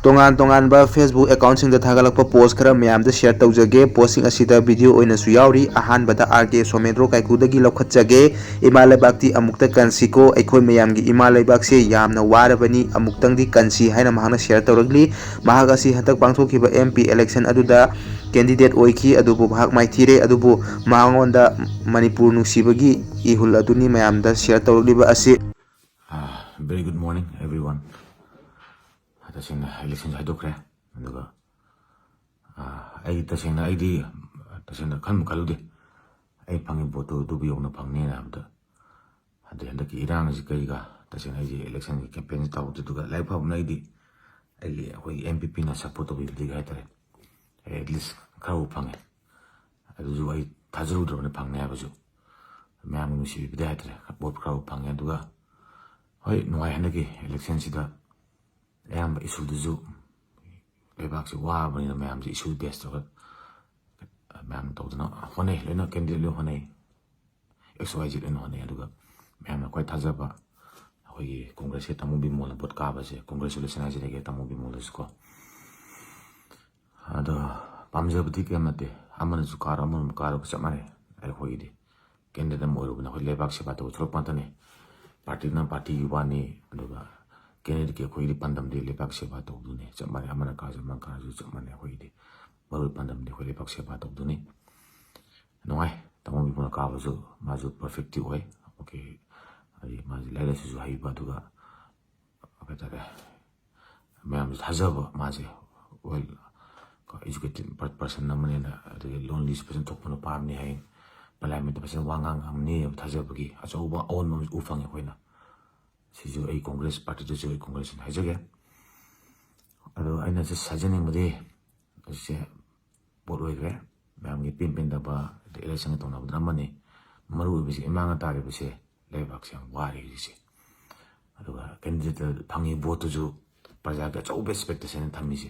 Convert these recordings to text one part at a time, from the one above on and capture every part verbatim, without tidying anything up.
ꯇꯣꯉꯥꯟ ꯇꯣꯉꯥꯟꯕ Facebook accountꯁꯤꯡꯗ ꯊꯥꯒꯠꯂꯛꯄ post ꯈꯔ ꯃꯌꯥꯝꯗ share ꯇꯧꯖꯒꯦ꯫ Postꯁꯤꯡ ꯑꯁꯤꯗ video ꯑꯣꯏꯅꯁꯨ ꯌꯥꯎꯔꯤ꯫ ꯑꯍꯥꯟꯕꯗ R K ꯁꯣꯃꯦꯟꯗ꯭ꯔꯣ ꯀꯥꯏꯀꯨꯗꯒꯤ ꯂꯧꯈꯠꯆꯒꯦ꯫ "ꯏꯃꯥ ꯂꯩꯕꯥꯛꯇꯤ ꯑꯃꯨꯛꯇ ꯀꯟꯁꯤꯀꯣ, ꯑꯩꯈꯣꯏ ꯃꯌꯥꯝꯒꯤ ꯏꯃꯥ ꯂꯩꯕꯥꯛꯁꯦ ꯌꯥꯝꯅ ꯋꯥꯔꯕꯅꯤ, ꯑꯃꯨꯛꯇꯪꯗꯤ ꯀꯟꯁꯤ" ꯍꯥꯏꯅ ꯃꯍꯥꯛꯅ share ꯇꯧꯔꯛꯂꯤ꯫ ꯃꯍꯥꯛ ꯑꯁꯤ ꯍꯟꯗꯛ ꯄꯥꯡꯊꯣꯛꯈꯤꯕ M P election ꯑꯗꯨꯗ candidate ꯑꯣꯏꯈꯤ, ꯑꯗꯨꯕꯨ ꯃꯍꯥꯛ ꯃꯥꯏꯊꯤꯔꯦ꯫ ꯑꯗꯨꯕꯨ ꯃꯉꯣꯟꯗ ꯃꯅꯤꯄꯨꯔ ꯅꯨꯡꯁꯤꯕꯒꯤ ꯏꯍꯨꯜ ꯑꯗꯨꯅꯤ ꯃꯌꯥꯝꯗ share ꯇꯧꯔꯛꯂꯤꯕ ꯑꯁꯤ꯫ Uh, very good morning, everyone. ꯇꯁꯦꯡꯅ election ꯍꯥꯏꯗꯣꯛꯈ꯭ꯔꯦ꯫ ꯑꯗꯨꯒ ꯑꯩ ꯇꯁꯦꯡꯅ ꯑꯩꯗꯤ ꯇꯁꯦꯡꯅ ꯈꯟꯕ ꯈꯜꯂꯨꯗꯦ ꯑꯩ ꯐꯪꯉꯤ ꯚꯣꯠꯇꯨ ꯑꯗꯨꯕꯨ ꯌꯧꯅ ꯐꯪꯅꯦꯅ ꯍꯥꯏꯕꯗ꯫ ꯑꯗꯩ ꯍꯟꯗꯛꯀꯤ ꯏꯔꯥꯡꯁꯤ ꯀꯩꯒ ꯇꯁꯦꯡꯅ ꯑꯩꯁꯦ electionꯒꯤ campaignꯁꯤ ꯇꯧꯕꯗꯨꯒ ꯂꯥꯏꯔꯤꯛ ꯐꯕꯅ ꯑꯩꯗꯤ ꯑꯩꯒꯤ ꯑꯩꯈꯣꯏꯒꯤ M P Pꯅ support ꯇꯧꯕꯤꯕꯗꯒꯤ ꯍꯥꯏꯇꯥꯔꯦ, ꯑꯩ at least ꯈꯔꯕꯨ ꯐꯪꯉꯦ꯫ ꯑꯗꯨꯁꯨ ꯑꯩ ꯊꯥꯖꯔꯨꯗ꯭ꯔꯕꯅꯤ ꯐꯪꯅꯤ ꯍꯥꯏꯕꯁꯨ꯫ ꯃꯌꯥꯝꯒꯤ ꯅꯨꯡꯁꯤꯕꯤꯕꯗꯒꯤ ꯍꯥꯏꯇꯥꯔꯦ, ꯚꯣꯠ ꯈꯔꯕꯨ ꯐꯪꯉꯦ꯫ ꯑꯗꯨꯒ ꯍꯣꯏ, ꯅꯨꯡꯉꯥꯏ, ꯍꯟꯗꯛꯀꯤ electionꯁꯤꯗ ꯑꯌꯥꯝꯕ issueꯗꯨꯁꯨ ꯂꯩꯕꯥꯛꯁꯤ ꯋꯥꯕꯅꯤꯅ ꯃꯌꯥꯝꯁꯦ issue base ꯇꯧꯔꯒ ꯃꯌꯥꯝ ꯇꯧꯗꯅ ꯍꯣꯠꯅꯩ, ꯂꯣꯏꯅ candidate ꯂꯣꯏ ꯍꯣꯠꯅꯩ, X Y Z ꯂꯣꯏꯅ ꯍꯣꯠꯅꯩ꯫ ꯑꯗꯨꯒ ꯃꯌꯥꯝꯅ ꯈ꯭ꯋꯥꯏ ꯊꯥꯖꯕ ꯑꯩꯈꯣꯏꯒꯤ Congressꯀꯤ ꯇꯥꯃꯣ ꯕꯤꯃꯣꯜꯅ ꯚꯣꯠ ꯀꯥꯕꯁꯦ, congratulation ꯍꯥꯏꯖꯔꯒꯦ ꯇꯥꯃꯣ ꯕꯤꯃꯣꯜꯗꯁꯨꯀꯣ꯫ ꯑꯗꯣ ꯄꯥꯝꯖꯕꯗꯤ ꯀꯩꯝ ꯅꯠꯇꯦ, ꯑꯃꯅꯁꯨ ꯀꯥꯔꯣ ꯑꯃꯅꯁꯨ ꯀꯥꯔꯣ ꯆꯞ ꯃꯥꯟꯅꯩ꯫ ꯑꯩꯈꯣꯏꯒꯤꯗꯤ candidate ꯑꯃ ꯑꯣꯏꯔꯨꯕꯅ ꯑꯩꯈꯣꯏ ꯂꯩꯕꯥꯛ ꯁꯦꯕꯥ ꯇꯧꯕ ꯊꯣꯛꯂꯛꯄ ꯉꯥꯛꯇꯅꯤ꯫ Partyꯅ partyꯒꯤ ꯋꯥꯅꯤ, ꯑꯗꯨꯒ candidateꯀꯤ ꯑꯩꯈꯣꯏꯒꯤꯗꯤ ꯄꯥꯟꯗꯝꯗꯤ ꯂꯩꯕꯥꯛ ꯁꯦꯕꯥ ꯇꯧꯕꯗꯨꯅꯤ꯫ ꯆꯞ ꯃꯥꯟꯅꯩ, ꯑꯃꯅ ꯀꯥꯔꯁꯨ ꯑꯃꯅ ꯀꯥꯔꯁꯨ ꯆꯞ ꯃꯥꯟꯅꯩ꯫ ꯑꯩꯈꯣꯏꯒꯤꯗꯤ ꯃꯔꯨꯑꯣꯏꯕ ꯄꯥꯟꯗꯝꯗꯤ ꯑꯩꯈꯣꯏ ꯂꯩꯕꯥꯛ ꯁꯦꯕꯥ ꯇꯧꯕꯗꯨꯅꯤ꯫ ꯅꯨꯡꯉꯥꯏ, ꯇꯥꯃꯣ ꯕꯤꯃꯣꯜꯅ ꯀꯥꯕꯁꯨ ꯃꯥꯁꯨ perfectꯇꯤ ꯑꯣꯏ꯫ Okay, ꯍꯥꯏꯗꯤ ꯃꯥꯁꯦ ꯂꯥꯏꯔꯤꯛ ꯂꯥꯏꯁꯨꯁꯨ ꯍꯩꯕ, ꯑꯗꯨꯒ ꯀꯩ ꯍꯥꯏꯇꯥꯔꯦ, ꯃꯌꯥꯝꯁꯨ ꯊꯥꯖꯕ ꯃꯥꯁꯦ well educated per- person ꯑꯃꯅꯦꯅ, ꯑꯗꯒꯤ ꯂꯣꯟꯂꯤꯁꯨ ꯐꯖꯅ ꯊꯣꯛꯄ ꯅꯨꯄꯥ ꯑꯃꯅꯤ ꯍꯥꯏ꯫ Parliamentꯇ ꯐꯖꯅ ꯋꯥ ꯉꯥꯡ ꯉꯝꯅꯤ ꯍꯥꯏꯕ ꯊꯥꯖꯕꯒꯤ ꯑꯆꯧꯕ ꯑꯑꯣꯟꯕ ꯑꯃꯁꯨ ꯎ ꯐꯪꯉꯦ ꯑꯩꯈꯣꯏꯅ꯫ ꯁꯤꯁꯨ ꯑꯩ Congress partyꯗꯁꯨ ꯑꯩ congratulation ꯍꯥꯏꯖꯒꯦ꯫ ꯑꯗꯣ ꯑꯩꯅ just ꯍꯥꯏꯖꯅꯤꯡꯕꯗꯤ ꯍꯧꯖꯤꯛꯁꯦ ꯚꯣꯠ ꯑꯣꯏꯈ꯭ꯔꯦ, ꯃꯌꯥꯝꯒꯤ ꯄꯦꯟ ꯄꯦꯟꯗꯕ ꯑꯗꯩ electionꯒ ꯇꯧꯅꯕꯗꯨꯅ ꯑꯃꯅꯤ꯫ ꯃꯔꯨ ꯑꯣꯏꯕꯁꯤ ꯏꯃꯥꯡꯗ ꯇꯥꯔꯤꯕꯁꯦ ꯂꯩꯕꯥꯛꯁꯦ ꯌꯥꯝ ꯋꯥꯔꯦ ꯍꯧꯖꯤꯛꯁꯦ꯫ ꯑꯗꯨꯒ candidate ꯐꯪꯉꯤ ꯚꯣꯠꯇꯨꯁꯨ ꯄ꯭ꯔꯖꯥꯒꯤ ꯑꯆꯧꯕ expectation ꯊꯝꯃꯤꯁꯦ꯫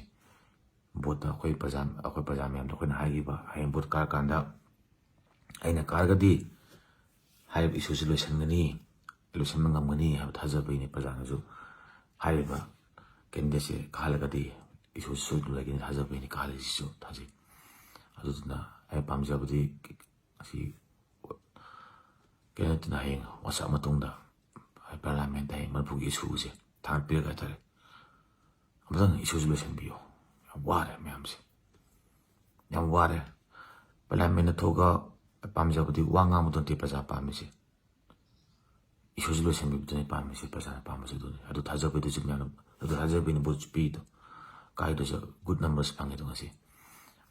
ꯚꯣꯠꯇ ꯑꯩꯈꯣꯏ ꯄ꯭ꯔꯖꯥ ꯑꯩꯈꯣꯏ ꯄ꯭ꯔꯖꯥ ꯃꯌꯥꯝꯗ ꯑꯩꯈꯣꯏꯅ ꯍꯥꯏꯈꯤꯕ ꯍꯌꯦꯡ ꯚꯣꯠ ꯀꯥꯔꯀꯥꯟꯗ ꯑꯩꯅ ꯀꯥꯔꯒꯗꯤ ꯍꯥꯏꯔꯤꯕ issueꯁꯤ ꯂꯣꯏꯁꯤꯟꯒꯅꯤ, ꯂꯣꯏꯁꯤꯟꯕ ꯉꯝꯒꯅꯤ ꯍꯥꯏꯕ ꯊꯥꯖꯕꯒꯤꯅꯤ ꯄ꯭ꯔꯖꯥꯅꯁꯨ ꯍꯥꯏꯔꯤꯕ ꯀꯦꯟꯗꯤꯗꯦꯠꯁꯦ ꯀꯥꯍꯜꯂꯒꯗꯤ ꯏꯁꯨ ꯁꯣꯏꯗꯅ ꯂꯩꯒꯅꯤ ꯊꯥꯖꯕꯒꯤꯅꯤ ꯀꯥꯍꯜꯂꯤꯁꯤꯁꯨ ꯊꯥꯖꯩ꯫ ꯑꯗꯨꯗꯨꯅ ꯑꯩ ꯄꯥꯝꯖꯕꯗꯤ ꯑꯁꯤ ꯀꯩꯅꯣꯇꯅ ꯍꯌꯦꯡ ꯋꯥꯁꯛ ꯃꯇꯨꯡꯗ ꯄꯥꯔꯂꯥꯃꯦꯟꯗ ꯍꯌꯦꯡ ꯃꯅꯤꯄꯨꯔꯒꯤ ꯏꯁꯨꯁꯦ ꯊꯥꯡꯒꯠꯄꯤꯔꯒ ꯍꯥꯏꯇꯥꯔꯦ, ꯑꯃꯨꯛꯇꯪ ꯏꯁꯨꯁꯦ ꯂꯣꯏꯁꯤꯟꯕꯤꯌꯨ꯫ ꯌꯥꯝ ꯋꯥꯔꯦ ꯃꯌꯥꯝꯁꯦ, ꯌꯥꯝ ꯋꯥꯔꯦ꯫ ꯄꯥꯔꯂꯥꯃꯦꯟꯗ ꯊꯣꯛꯑꯒ ꯄꯥꯝꯖꯕꯗꯤ ꯋꯥ ꯉꯥꯡꯕꯗꯨ ꯅꯠꯇꯦ ꯄ꯭ꯔꯖꯥ ꯄꯥꯝꯃꯤꯁꯦ, ꯏꯁꯨꯁꯦ ꯂꯣꯏꯁꯤꯟꯕꯤꯕꯗꯨꯅꯤ ꯄꯥꯝꯃꯤꯁꯦ, ꯄ꯭ꯔꯖꯥꯅ ꯄꯥꯝꯕꯁꯦ ꯑꯗꯨꯅꯤ꯫ ꯑꯗꯨ ꯊꯥꯖꯕꯩꯗꯨꯁꯨ ꯃꯌꯥꯝꯅ, ꯑꯗꯨ ꯊꯥꯖꯕꯩꯅ ꯚꯣꯠꯁꯨ ꯄꯤꯗꯣ, ꯀꯥꯏꯗꯁꯨ ꯒꯨꯗ ꯅꯝꯕꯔꯁ ꯐꯪꯉꯦꯗꯣ ꯉꯁꯤ꯫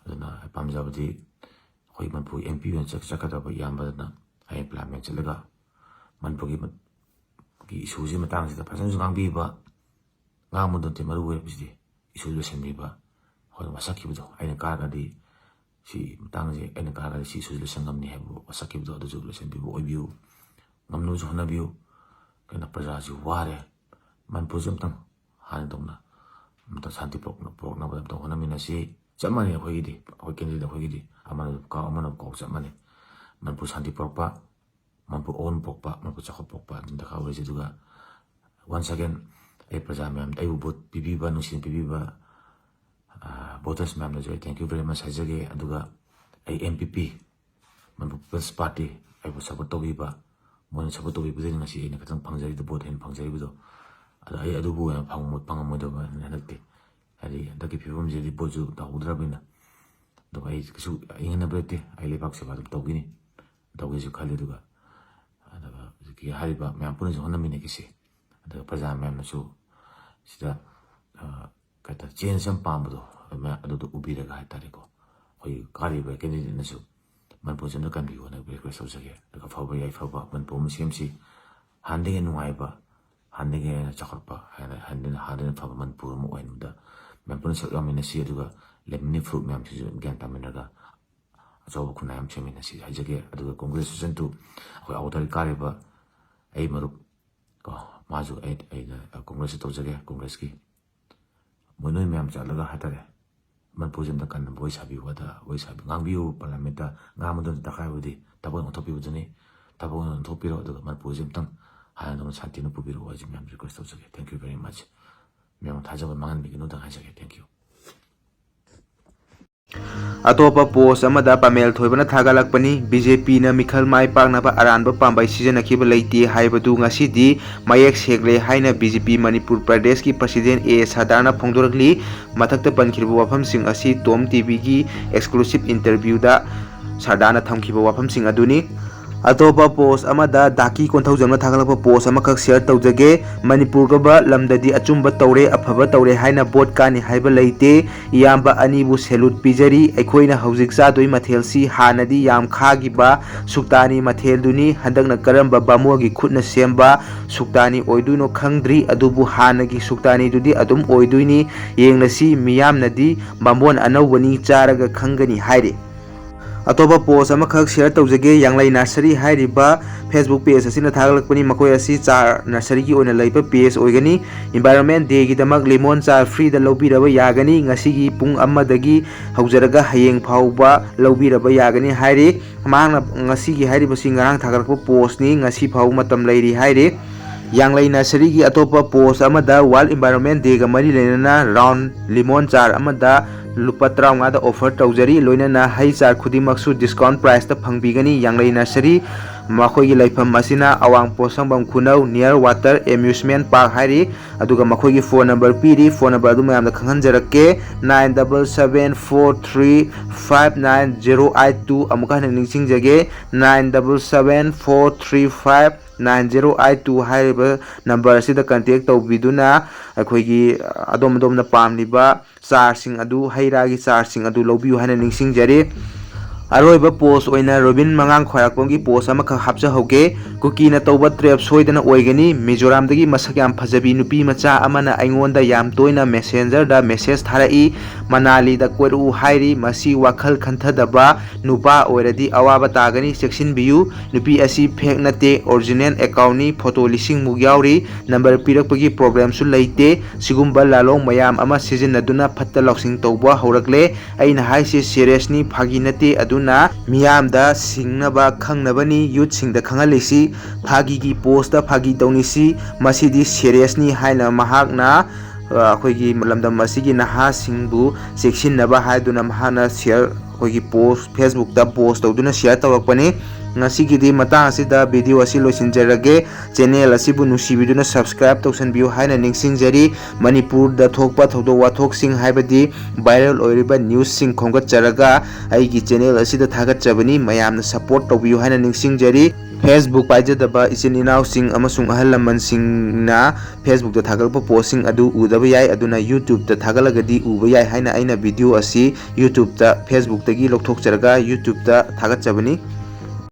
ꯑꯗꯨꯅ ꯑꯩ ꯄꯥꯝꯖꯕꯗꯤ ꯑꯩꯈꯣꯏ ꯃꯅꯤꯄꯨꯔꯒꯤ ꯑꯦꯝ ꯄꯤ ꯑꯣꯏꯅ ꯆꯠ-, ꯆꯠꯀꯗꯕ ꯏꯌꯥꯝꯕꯗꯨꯅ ꯍꯌꯦꯡ ꯄꯥꯔꯂꯥꯃꯦꯟ ꯆꯠꯂꯒ ꯃꯅꯤꯄꯨꯔꯒꯤ ꯃ-, ꯒꯤ ꯏꯁꯨꯁꯤ ꯃꯇꯥꯡꯁꯤꯗ ꯐꯖꯅꯁꯨ ꯉꯥꯡꯕꯤꯕ, ꯉꯥꯡꯕꯗ ꯅꯠꯇꯦ ꯃꯔꯨ ꯑꯣꯏꯔꯤꯕꯁꯤꯗꯤ ꯏꯁꯨ ꯂꯣꯏꯁꯤꯟꯕꯤꯕ꯫ ꯑꯩꯈꯣꯏꯅ ꯋꯥꯁꯛꯈꯤꯕꯗꯣ ꯑꯩꯅ ꯀꯥꯔꯒꯗꯤ ꯁꯤ ꯃꯇꯥꯡꯁꯦ ꯑꯩꯅ ꯀꯥꯔꯒꯗꯤ ꯁꯤ ꯏꯁꯨꯁꯤ ꯂꯣꯏꯁꯤꯟ ꯉꯝꯅꯤ ꯍꯥꯏꯕ ꯋꯥꯁꯛꯈꯤꯕꯗꯣ ꯑꯗꯨꯁꯨ ꯂꯣꯏꯁꯤꯟꯕꯤꯕ ꯑꯣꯏꯕꯤꯌꯨ, ꯉꯝꯅꯕꯁꯨ ꯍꯣꯠꯅꯕꯤꯌꯨ꯫ ꯀꯩꯅꯣ ꯄ꯭ꯔꯖꯥꯁꯤ ꯋꯥꯔꯦ, ꯃꯅꯤꯄꯨꯔꯁꯤ ꯑꯝꯇꯪ ꯍꯥꯟꯅꯗꯧꯅ ꯑꯝꯇ ꯁꯥꯟꯇꯤ ꯄꯨꯔꯛ-, ꯄꯨꯔꯛꯅꯕ ꯑꯝꯇ ꯍꯣꯠꯅꯃꯤꯟꯅꯁꯤ꯫ ꯆꯞ ꯃꯥꯟꯅꯩ ꯑꯩꯈꯣꯏꯒꯤꯗꯤ, ꯑꯩꯈꯣꯏ ꯀꯦꯟꯗꯤꯗꯦꯠ ꯑꯩꯈꯣꯏꯒꯤꯗꯤ ꯑꯃꯅ ꯀꯥꯎ ꯑꯃꯅ ꯀꯥꯎ ꯆꯞ ꯃꯥꯟꯅꯩ꯫ ꯃꯅꯤꯄꯨꯔ ꯁꯥꯟꯇꯤ ꯄꯨꯔꯛꯄ, ꯃꯅꯤꯄꯨꯔ ꯑꯑꯣꯟꯕ ꯄꯨꯔꯛꯄ, ꯃꯅꯤꯄꯨꯔ ꯆꯥꯎꯈꯠ ꯄꯨꯔꯛꯄ ꯑꯗꯨꯝ ꯗꯔꯀꯥꯔ ꯑꯣꯏꯔꯤꯁꯦ꯫ ꯑꯗꯨꯒ once again ꯑꯩ ꯄ꯭ꯔꯖꯥ ꯃꯌꯥꯝꯗ ꯑꯩꯕꯨ ꯚꯣꯠ ꯄꯤꯕꯤꯕ, ꯅꯨꯡꯁꯤꯅ ꯄꯤꯕꯤꯕ ꯚꯣꯇꯔꯁ ꯃꯌꯥꯝꯗꯁꯨ ꯑꯩ thank you very much ꯍꯥꯏꯖꯒꯦ꯫ ꯑꯗꯨꯒ ꯑꯩ ꯑꯦꯝ ꯄꯤ ꯄꯤ, ꯃꯅꯤꯄꯨꯔ ꯄꯤꯄꯜꯁ ꯄꯥꯔꯇꯤ, ꯑꯩꯕꯨ ꯁꯞꯄꯣꯔꯠ ꯇꯧꯕꯤꯕ, ꯃꯣꯏꯅ ꯁꯞꯄꯣꯔꯠ ꯇꯧꯕꯤꯕꯗꯒꯤ ꯉꯁꯤ ꯑꯩꯅ ꯈꯤꯇꯪ ꯐꯪꯖꯔꯤꯗꯣ, ꯚꯣꯠ ꯍꯦꯟꯅ ꯐꯪꯖꯔꯤꯕꯗꯣ꯫ ꯑꯗꯣ ꯑꯩ ꯑꯗꯨꯕꯨ ꯑꯣꯏꯅ ꯐꯪꯉꯝꯃꯣꯏ-, ꯐꯪꯉꯝꯃꯣꯏꯗꯕ ꯍꯟꯗꯛꯇꯤ꯫ ꯍꯥꯏꯗꯤ ꯍꯟꯗꯛꯀꯤ ꯐꯤꯕꯝꯁꯤꯗꯤ ꯚꯣꯠꯁꯨ ꯇꯧꯍꯧꯗ꯭ꯔꯕꯅꯤꯅ꯫ ꯑꯗꯨꯒ ꯑꯩ ꯀꯩꯁꯨ ꯏꯪꯍꯟꯅꯕ ꯂꯩꯇꯦ, ꯑꯩ ꯂꯩꯕꯥꯛ ꯁꯦꯕꯥ ꯑꯗꯨꯝ ꯇꯧꯈꯤꯅꯤ, ꯇꯧꯒꯦꯁꯨ ꯈꯜꯂꯤ꯫ ꯑꯗꯨꯒ, ꯑꯗꯨꯒ ꯍꯧꯖꯤꯛꯀꯤ ꯍꯥꯏꯔꯤꯕ ꯃꯌꯥꯝ ꯄꯨꯟꯅꯁꯨ ꯍꯣꯠꯅꯃꯤꯟꯅꯈꯤꯁꯤ꯫ ꯑꯗꯨꯒ ꯄ꯭ꯔꯖꯥ ꯃꯌꯥꯝꯅꯁꯨ ꯁꯤꯗ, ꯑ, ꯀꯩ ꯍꯥꯏꯇꯥꯔꯦ, ꯆꯦꯟꯖ ꯑꯃ ꯄꯥꯝꯕꯗꯣ, ꯑꯗꯨꯃꯥꯏꯅ ꯑꯗꯨꯗꯣ ꯎꯕꯤꯔꯒ ꯍꯥꯏꯇꯥꯔꯦꯀꯣ, ꯑꯩꯈꯣꯏꯒꯤ ꯀꯥꯔꯤꯕ ꯀꯦꯟꯗꯤꯗꯦꯠꯅꯁꯨ ꯃꯅꯤꯄꯨꯔꯁꯦ ꯑꯝꯇ ꯀꯟꯕꯤꯌꯣꯅ ꯔꯤꯀ꯭ꯋꯦꯁ ꯇꯧꯖꯒꯦ꯫ ꯑꯗꯨꯒ ꯑꯐꯕ ꯌꯥꯏꯐꯕ ꯃꯅꯤꯄꯨꯔ ꯑꯃ ꯁꯦꯝꯁꯤ, ꯍꯥꯟꯅꯗꯒꯤ ꯍꯦꯟꯅ ꯅꯨꯡꯉꯥꯏꯕ, ꯍꯥꯟꯅꯗꯒꯤ ꯍꯦꯟꯅ ꯆꯥꯎꯈꯠꯄ, ꯍꯥꯟꯅ, ꯍꯥꯟꯅꯗꯒꯤ ꯍꯦꯟꯅ ꯐꯕ ꯃꯅꯤꯄꯨꯔ ꯑꯃ ꯑꯣꯏꯍꯟꯕꯗ ꯃꯌꯥꯝ ꯄꯨꯟꯅ ꯁꯔꯨꯛ ꯌꯥꯃꯤꯟꯅꯁꯤ꯫ ꯑꯗꯨꯒ ꯂꯩꯃꯤꯟꯅ ꯐꯨꯔꯨꯞ ꯃꯌꯥꯝꯁꯤꯁꯨ ꯒ꯭ꯌꯥꯟ ꯇꯥꯃꯤꯟꯅꯔꯒ ꯑꯆꯧꯕ ꯈꯨꯟꯅꯥꯏ ꯑꯃ ꯁꯦꯝꯃꯤꯟꯅꯁꯤ ꯍꯥꯏꯖꯒꯦ꯫ ꯑꯗꯨꯒ congratulation to ꯑꯩꯈꯣꯏ ꯑꯥꯎꯇꯔ ꯀꯥꯔꯤꯕ ꯑꯩ ꯃꯔꯨꯞ ꯀꯣ, ꯃꯥꯁꯨ ꯑꯩ, ꯑꯩꯅ congratulate ꯇꯧꯖꯒꯦ ꯀꯣꯡꯒ꯭ꯔꯦꯁꯀꯤ꯫ ꯃꯣꯏ ꯅꯣꯏ ꯃꯌꯥꯝ ꯆꯠꯂꯒ ꯍꯥꯏꯇꯥꯔꯦ, ꯃꯅꯤꯄꯨꯔꯁꯦ ꯑꯝꯇ ꯀꯟꯅꯕ ꯋꯥꯔꯤ ꯁꯥꯕꯤꯌꯨ, ꯑꯗ ꯋꯥꯔꯤ ꯁꯥꯕꯤꯌꯨ, ꯉꯥꯡꯕꯤꯌꯨ꯫ ꯄꯥꯔꯂꯤꯌꯥꯃꯦꯟꯇ ꯉꯥꯡꯕꯗ ꯗꯔꯀꯥꯔ ꯑꯣꯏꯕꯗꯤ ꯊꯕꯛ ꯑꯣꯏꯅ ꯑꯣꯟꯊꯣꯛꯄꯤꯕꯗꯨꯅꯤ꯫ ꯊꯕꯛ ꯑꯣꯏꯅ ꯑꯣꯟꯊꯣꯛꯄꯤꯔꯣ, ꯑꯗꯨꯒ ꯃꯅꯤꯄꯨꯔꯁꯦ ꯑꯝꯇꯪ ꯍꯥꯟꯅꯗꯧꯅ ꯁꯥꯟꯇꯤꯅ ꯄꯨꯕꯤꯔꯛꯑꯣ ꯍꯥꯏꯁꯤ ꯃꯌꯥꯝ request ꯇꯧꯖꯒꯦ꯫ Thank you very much꯫ ꯃꯌꯥꯝ ꯊꯥꯖꯕ ꯃꯥꯡꯍꯟꯕꯤꯒꯅꯨꯗꯪ ꯍꯥꯏꯖꯒꯦ꯫ Thank you꯫ ꯑꯇꯣꯞꯄ ꯄꯣꯁ ꯑꯃꯗ ꯄꯥꯃꯦꯜ ꯊꯣꯏꯕꯅ ꯊꯥꯒꯠꯂꯛꯄꯅꯤ, ꯕꯤ ꯖꯦ ꯄꯤꯅ ꯃꯤꯈꯜ ꯃꯥꯏ ꯄꯥꯛꯅꯕ ꯑꯔꯥꯟꯕ ꯄꯥꯝꯕꯩ ꯁꯤꯖꯤꯟꯅꯈꯤꯕ ꯂꯩꯇꯦ ꯍꯥꯏꯕꯗꯨ ꯉꯁꯤꯗꯤ ꯃꯌꯦꯛ ꯁꯦꯡꯂꯦ ꯍꯥꯏꯅ ꯕꯤ ꯖꯦ ꯄꯤ ꯃꯅꯤꯄꯨꯔ ꯄ꯭ꯔꯗꯦꯁꯀꯤ ꯄ꯭ꯔꯁꯤꯗꯦꯟ ꯑꯦ ꯁꯔꯗꯥꯔꯅ ꯐꯣꯡꯗꯣꯔꯛꯂꯤ꯫ ꯃꯊꯛꯇ ꯄꯟꯈꯤꯕ ꯋꯥꯐꯝꯁꯤꯡ ꯑꯁꯤ ꯇꯣꯝ ꯇꯤ ꯚꯤꯒꯤ ꯑꯦꯛꯁꯀ꯭ꯂꯨꯁꯤꯞ ꯏꯟꯇꯔꯚ꯭ꯌꯨꯗ ꯁꯔꯗꯥꯔꯅ ꯊꯝꯈꯤꯕ ꯋꯥꯐꯝꯁꯤꯡ ꯑꯗꯨꯅꯤ꯫ ꯑꯇꯣꯞꯄ ꯄꯣꯁ ꯑꯃꯗ ꯗꯥꯀꯤ ꯀꯣꯟꯊꯧꯖꯝꯅ ꯊꯥꯒꯠꯂꯛꯄ ꯄꯣꯁ ꯑꯃꯈꯛ ꯁꯤꯌꯔ ꯇꯧꯖꯒꯦ꯫ ꯃꯅꯤꯄꯨꯔꯒꯨꯝꯕ ꯂꯝꯗꯗꯤ ꯑꯆꯨꯝꯕ ꯇꯧꯔꯦ, ꯑꯐꯕ ꯇꯧꯔꯦ ꯍꯥꯏꯅ ꯚꯣꯠ ꯀꯥꯅꯤ ꯍꯥꯏꯕ ꯂꯩꯇꯦ꯫ ꯏꯌꯥꯝꯕ ꯑꯅꯤꯕꯨ ꯁꯦꯂꯨꯠ ꯄꯤꯖꯔꯤ꯫ ꯑꯩꯈꯣꯏꯅ ꯍꯧꯖꯤꯛ ꯆꯥꯗꯣꯏ ꯃꯊꯦꯜꯁꯤ ꯍꯥꯟꯅꯗꯤ ꯌꯥꯝ ꯈꯥꯈꯤꯕ ꯁꯨꯛꯇꯥꯅꯤ ꯃꯊꯦꯜꯗꯨꯅꯤ꯫ ꯍꯟꯗꯛꯅ ꯀꯔꯝꯕ ꯕꯥꯃꯣꯟꯒꯤ ꯈꯨꯠꯅ ꯁꯦꯝꯕ ꯁꯨꯛꯇꯥꯅꯤ ꯑꯣꯏꯗꯣꯏꯅꯣ ꯈꯪꯗ꯭ꯔꯤ, ꯑꯗꯨꯕꯨ ꯍꯥꯟꯅꯒꯤ ꯁꯨꯛꯇꯥꯅꯤꯗꯨꯗꯤ ꯑꯗꯨꯝ ꯑꯣꯏꯗꯣꯏꯅꯤ꯫ ꯌꯦꯡꯂꯁꯤ, ꯃꯤꯌꯥꯝꯅꯗꯤ ꯕꯥꯃꯣꯟ ꯑꯅꯧꯕꯅꯤ ꯆꯥꯔꯒ ꯈꯪꯒꯅꯤ ꯍꯥꯏꯔꯤ꯫ ꯑꯇꯣꯞꯄ ꯄꯣꯁ ꯑꯃꯈꯛ ꯁꯤꯌꯔ ꯇꯧꯖꯒꯦ꯫ ꯌꯥꯡꯂꯩ ꯅꯔꯁꯔꯤ ꯍꯥꯏꯔꯤꯕ ꯐꯦꯁꯕꯨꯛ ꯄꯦꯖ ꯑꯁꯤꯅ ꯊꯥꯒꯠꯂꯛꯄꯅꯤ꯫ ꯃꯈꯣꯏ ꯑꯁꯤ ꯆꯥꯔ ꯅꯔꯁꯔꯤꯒꯤ ꯑꯣꯏꯅ ꯂꯩꯕ ꯄꯦꯖ ꯑꯣꯏꯒꯅꯤ꯫ ꯏꯟꯚꯥꯏꯔꯣꯟꯃꯦꯟ ꯗꯦꯒꯤꯗꯃꯛ ꯂꯤꯃꯣꯟ ꯆꯥꯔ ꯐ꯭ꯔꯤꯗ ꯂꯧꯕꯤꯔꯕ ꯌꯥꯒꯅꯤ꯫ ꯉꯁꯤꯒꯤ ꯄꯨꯡ ꯑꯃꯗꯒꯤ ꯍꯧꯖꯔꯒ ꯍꯌꯦꯡ ꯐꯥꯎꯕ ꯂꯧꯕꯤꯔꯕ ꯌꯥꯒꯅꯤ ꯍꯥꯏꯔꯤ꯫ ꯃꯍꯥꯛꯅ ꯉꯁꯤꯒꯤ ꯍꯥꯏꯔꯤꯕꯁꯤ ꯉꯔꯥꯡ ꯊꯥꯒꯠꯂꯛꯄ ꯄꯣꯁꯅꯤ꯫ ꯉꯁꯤ ꯐꯥꯎꯕ ꯃꯇꯝ ꯂꯩꯔꯤ ꯍꯥꯏꯔꯤ꯫ ꯌꯥꯡꯂꯩ ꯅꯔꯁꯔꯤꯒꯤ ꯑꯇꯣꯞꯄ ꯄꯣꯁ ꯑꯃꯗ ꯋꯥꯔꯜ ꯏꯟꯚꯥꯏꯔꯣꯟꯃꯦꯟ ꯗꯦꯒ ꯃꯔꯤ ꯂꯩꯅꯅ ꯔꯥꯎꯟ ꯂꯤꯃꯣꯟ ꯆꯥꯔ ꯑꯃꯗ ꯂꯨꯄꯥ ꯇꯔꯥꯃꯉꯥꯗ ꯑꯣꯐꯔ ꯇꯧꯖꯔꯤ꯫ ꯂꯣꯏꯅꯅ ꯍꯩ ꯆꯥꯔ ꯈꯨꯗꯤꯡꯃꯛꯁꯨ ꯗꯤꯁꯀꯥꯎꯟ ꯄ꯭ꯔꯥꯏꯁꯇ ꯐꯪꯕꯤꯒꯅꯤ꯫ ꯌꯥꯡꯂꯩ ꯅꯔꯁꯔꯤ, ꯃꯈꯣꯏꯒꯤ ꯂꯩꯐꯝ ꯑꯁꯤꯅ ꯑꯋꯥꯡ ꯄꯣꯠꯁꯪꯕꯝ ꯈꯨꯅꯧ near water amusement park ꯍꯥꯏꯔꯤ꯫ ꯑꯗꯨꯒ ꯃꯈꯣꯏꯒꯤ ꯐꯣꯟ ꯅꯝꯕꯔ ꯄꯤꯔꯤ꯫ ꯐꯣꯟ ꯅꯝꯕꯔ ꯑꯗꯨ ꯃꯌꯥꯝꯗ ꯈꯪꯍꯟꯖꯔꯛꯀꯦ, nine double seven four three five nine zero eight two꯫ ꯑꯃꯨꯛꯀ ꯍꯟꯅ ꯅꯤꯡꯁꯤꯡꯖꯒꯦ, nine double seven four three five nine zero eight two ꯍꯥꯏꯔꯤꯕ ꯅꯝꯕꯔ ꯑꯁꯤꯗ ꯀꯟꯇꯦꯛ ꯇꯧꯕꯤꯗꯨꯅ ꯑꯩꯈꯣꯏꯒꯤ ꯑꯗꯣꯝ ꯑꯗꯣꯝꯅ ꯄꯥꯝꯂꯤꯕ ꯆꯥꯔꯁꯤꯡ ꯑꯗꯨ, ꯍꯩ ꯔꯥꯒꯤ ꯆꯥꯔꯁꯤꯡ ꯑꯗꯨ ꯂꯧꯕꯤꯌꯨ ꯍꯥꯏꯅ ꯅꯤꯡꯁꯤꯡꯖꯔꯤ꯫ ꯑꯔꯣꯏꯕ ꯄꯣꯁ ꯑꯣꯏꯅ ꯔꯣꯕꯤꯟ ꯃꯉꯥꯡ ꯈ꯭ꯋꯥꯏꯔꯥꯛꯄꯝꯒꯤ ꯄꯣꯁ ꯑꯃꯈꯛ ꯍꯥꯞꯆꯍꯧꯒꯦ꯫ ꯀꯨꯀꯤꯅ ꯇꯧꯕ ꯇ꯭ꯔꯦꯞ ꯁꯣꯏꯗꯅ ꯑꯣꯏꯒꯅꯤ꯫ ꯃꯤꯖꯣꯔꯥꯝꯗꯒꯤ ꯃꯁꯛ ꯌꯥꯝ ꯐꯖꯕꯤ ꯅꯨꯄꯤ ꯃꯆꯥ ꯑꯃꯅ ꯑꯩꯉꯣꯟꯗ ꯌꯥꯝ ꯇꯣꯏꯅ ꯃꯦꯁꯦꯟꯖꯔꯗ ꯃꯦꯁꯦꯖ ꯊꯥꯔꯛꯏ, ꯃꯅꯥꯂꯤꯗ ꯀꯣꯏꯔꯛꯎ ꯍꯥꯏꯔꯤ꯫ ꯃꯁꯤ ꯋꯥꯈꯜ ꯈꯟꯊꯗꯕ ꯅꯨꯄꯥ ꯑꯣꯏꯔꯗꯤ ꯑꯋꯥꯕ ꯇꯥꯒꯅꯤ, ꯆꯦꯛꯁꯤꯟꯕꯤꯌꯨ꯫ ꯅꯨꯄꯤ ꯑꯁꯤ ꯐꯦꯛ ꯅꯠꯇꯦ, ꯑꯣꯔꯤꯖꯤꯅꯦꯜ ꯑꯦꯀꯥꯎꯟꯅꯤ, ꯐꯣꯇꯣ ꯂꯤꯁꯤꯡꯃꯨꯛ ꯌꯥꯎꯔꯤ꯫ ꯅꯝꯕꯔ ꯄꯤꯔꯛꯄꯒꯤ ꯄ꯭ꯔꯣꯕ꯭ꯂꯦꯝꯁꯨ ꯂꯩꯇꯦ꯫ ꯁꯤꯒꯨꯝꯕ ꯂꯥꯂꯣꯡ ꯃꯌꯥꯝ ꯑꯃ ꯁꯤꯖꯤꯟꯅꯗꯨꯅ ꯐꯠꯇ ꯂꯥꯎꯁꯤꯡ ꯇꯧꯕ ꯍꯧꯔꯛꯂꯦ꯫ ꯑꯩꯅ ꯍꯥꯏꯁꯤ ꯁꯦꯔꯤꯌꯁꯅꯤ, ꯐꯥꯒꯤ ꯅꯠꯇꯦ꯫ ꯑꯗꯨꯅ ꯃꯤꯌꯥꯝꯗ ꯁꯤꯡꯅꯕ ꯈꯪꯅꯕꯅꯤ ꯌꯨꯠꯁꯤꯡꯗ ꯈꯪꯍꯜꯂꯤꯁꯤ꯫ ꯐꯥꯒꯤꯒꯤ ꯄꯣꯁꯇ ꯐꯥꯒꯤ ꯇꯧꯅꯤꯁꯤ, ꯃꯁꯤꯗꯤ ꯁꯦꯔꯤꯌꯁꯅꯤ ꯍꯥꯏꯅ ꯃꯍꯥꯛꯅ ꯑ, ꯑꯩꯈꯣꯏꯒꯤ ꯂꯝꯗꯝ ꯑꯁꯤꯒꯤ ꯅꯍꯥꯁꯤꯡꯕꯨ ꯆꯦꯛꯁꯤꯟꯅꯕ ꯍꯥꯏꯗꯨꯅ ꯃꯍꯥꯛꯅ share, ꯑꯩꯈꯣꯏꯒꯤ post, Facebook-ꯇ post ꯇꯧꯗꯨꯅ share ꯇꯧꯔꯛꯄꯅꯤ꯫ ꯉꯁꯤꯒꯤꯗꯤ ꯃꯇꯥꯡ ꯑꯁꯤꯗ video ꯑꯁꯤ ꯂꯣꯏꯁꯤꯟꯖꯔꯒꯦ꯫ Channel ꯑꯁꯤꯕꯨ ꯅꯨꯡꯁꯤꯕꯤꯗꯨꯅ subscribe ꯇꯧꯁꯟꯕꯤꯌꯨ ꯍꯥꯏꯅ ꯅꯤꯡꯁꯤꯡꯖꯔꯤ꯫ ꯃꯅꯤꯄꯨꯔꯗ ꯊꯣꯛꯄ ꯊꯧꯗꯣꯛ ꯋꯥꯊꯣꯛꯁꯤꯡ, ꯍꯥꯏꯕꯗꯤ viral ꯑꯣꯏꯔꯤꯕ newsꯁꯤꯡ ꯈꯣꯝꯒꯠꯆꯔꯒ ꯑꯩꯒꯤ channel ꯑꯁꯤꯗ ꯊꯥꯒꯠꯆꯕꯅꯤ꯫ ꯃꯌꯥꯝꯅ support ꯇꯧꯕꯤꯌꯨ ꯍꯥꯏꯅ ꯅꯤꯡꯁꯤꯡꯖꯔꯤ꯫ Facebook ꯄꯥꯏꯖꯗꯕ ꯏꯆꯤꯟ ꯏꯅꯥꯎꯁꯤꯡ ꯑꯃꯁꯨꯡ ꯑꯍꯜ ꯂꯃꯟꯁꯤꯡꯅ Facebook-ꯇ ꯊꯥꯒꯠꯂꯛꯄ postꯁꯤꯡ ꯑꯗꯨ ꯎꯗꯕ ꯌꯥꯏ, ꯑꯗꯨꯅ YouTube-ꯇ ꯊꯥꯒꯠꯂꯒꯗꯤ ꯎꯕ ꯌꯥꯏ ꯍꯥꯏꯅ ꯑꯩꯅ video ꯑꯁꯤ YouTube-ꯇ, Facebook-ꯇꯒꯤ ꯂꯧꯊꯣꯛꯆꯔꯒ YouTube-ꯇ ꯊꯥꯒꯠꯆꯕꯅꯤ꯫